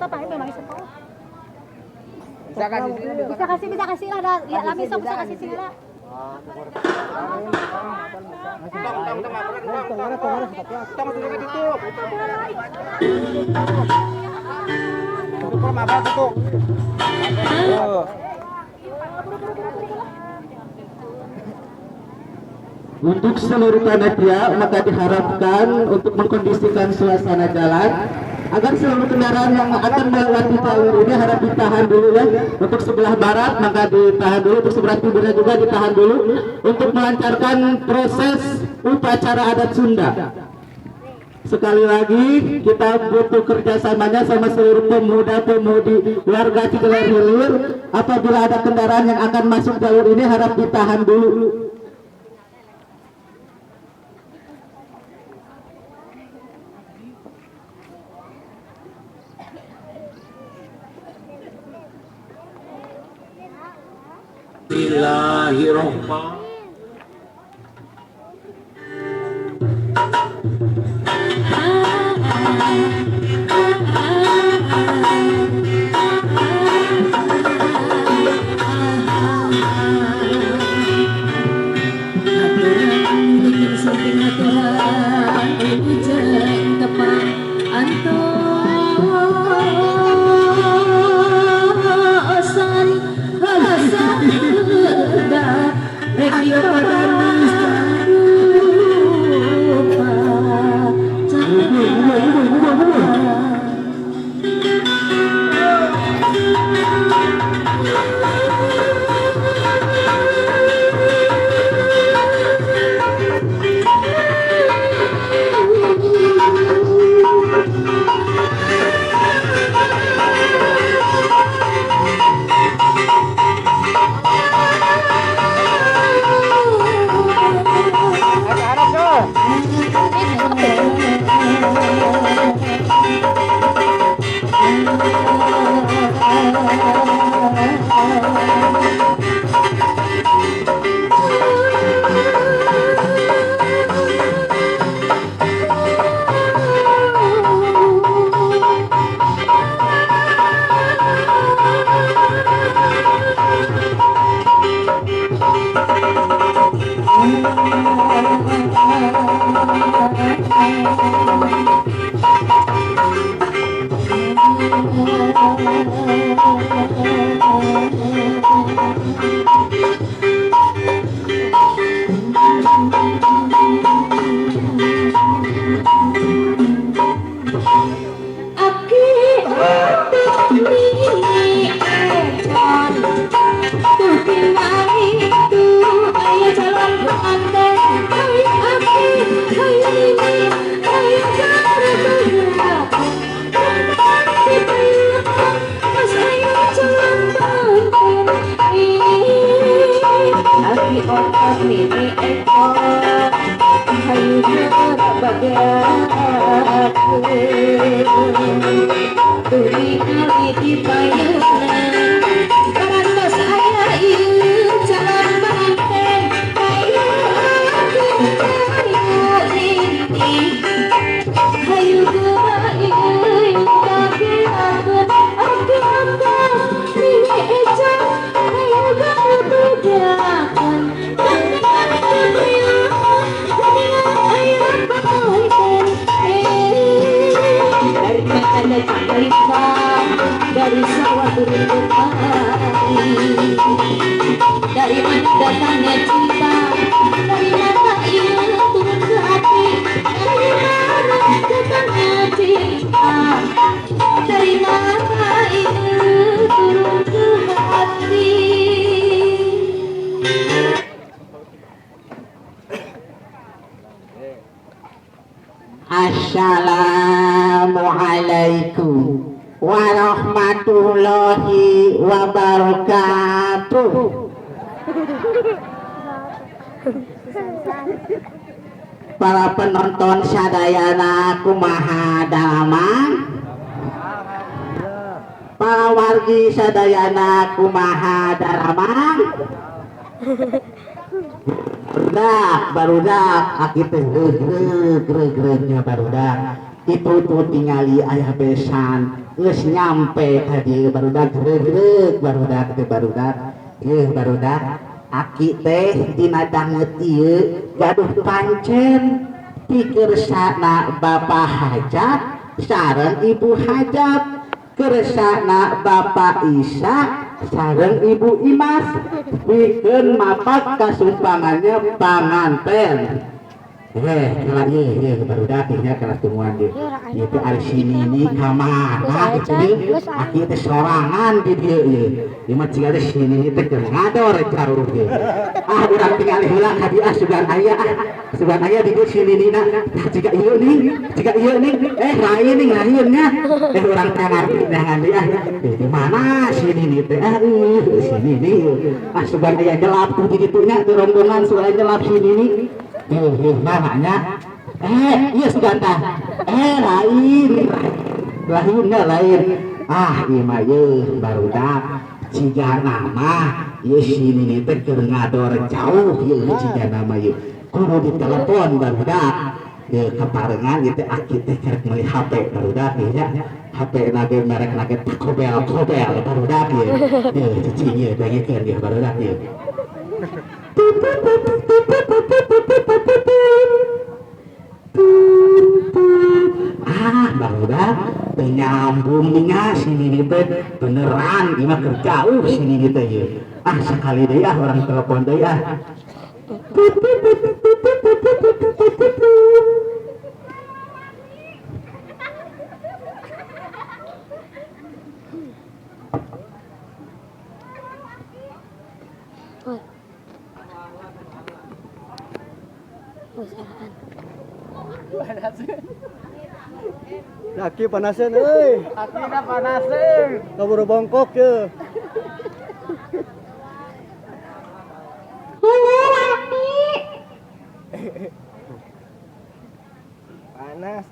Bisa kasih sini. Bisa kasih lah, ada ya, lami sok bisa kasih sini lah. Tong, tong, tong, tong, tong, tong, sudah ditutup. Tutup apa tutup? Untuk seluruh panitia maka diharapkan untuk mengkondisikan suasana jalan agar seluruh kendaraan yang akan melewati jalur ini harap ditahan dulu ya. Untuk sebelah barat maka ditahan dulu, untuk sebelah timurnya juga ditahan dulu untuk melancarkan proses upacara adat Sunda. Sekali lagi kita butuh kerjasamanya sama seluruh pemuda-pemudi warga Cijeler Hilir. Apabila ada kendaraan yang akan masuk jalur ini harap ditahan dulu. Bismillahirrahmanirrahim. Dari sawah turun ke pari, dari mana datangnya cinta, dari mana ia turun ke hati, dari mana datangnya cinta, dari mana ia turun ke hati. Assalamualaikum warahmatullahi wabarakatuh. Para penonton sadayana kumaha dalamang, para wargi sadayana kumaha dalamang. Barudak, barudak, aki teh regreg-regregnya barudak. Itu tuh tingali ayah besan geus nyampe ka dieu barudak gregreg barudak teh barudak ieu barudak aki teh dina danget ieu gaduh pancen pikersana Bapak Hajat sareng Ibu Hajat, kersana Bapak Isa sareng Ibu Imas, pikeun mapak kasumpangannya panganten. Kala ieu ieu barudak nya kelas tumuan ieu. Ieu teh ari si Nini ka mana kitu ieu? Aki teh sorangan di dieu ieu. Ieu mah ciga teh si Nini teh keur ngador jauh ieu. Ah urang tingali heula ka dieu ah sugan aya ah. Sugan aya di dieu si Nini na. Tah ciga ieu nih, ciga ieu nih. Lain nih lain nya. Urang teh ngarti neangan deui ah. Di mana si Nini teh? Ah si Nini. Ah sugan aya nyelap tuh di ditu nya teh rombongan sugan nyelap si Nini. Namanya iya Suganta lain lainnya lain ah ieu mah ieu barudak ciga nama ieu si Nini teh keur ngador jauh ieu ciga nama ieu kudu ditelepon barudak ieu kaparengan ieu teh aki teh kerek meuli HP barudak ieu nya HP na ge merek na ge Taco Bell Kobel barudak ieu ieu cicing ieu dangekeun ieu barudak ieu. Ah barudak teu nyambung nya si Nini teh beneran ieu mah keur jauh si Nini teh ieu. Ah sakali deui ah urang telepon deui ah. Aki panasan euy. Akina panasan. Kaburu bongkok ye. Halo Aki. Panas.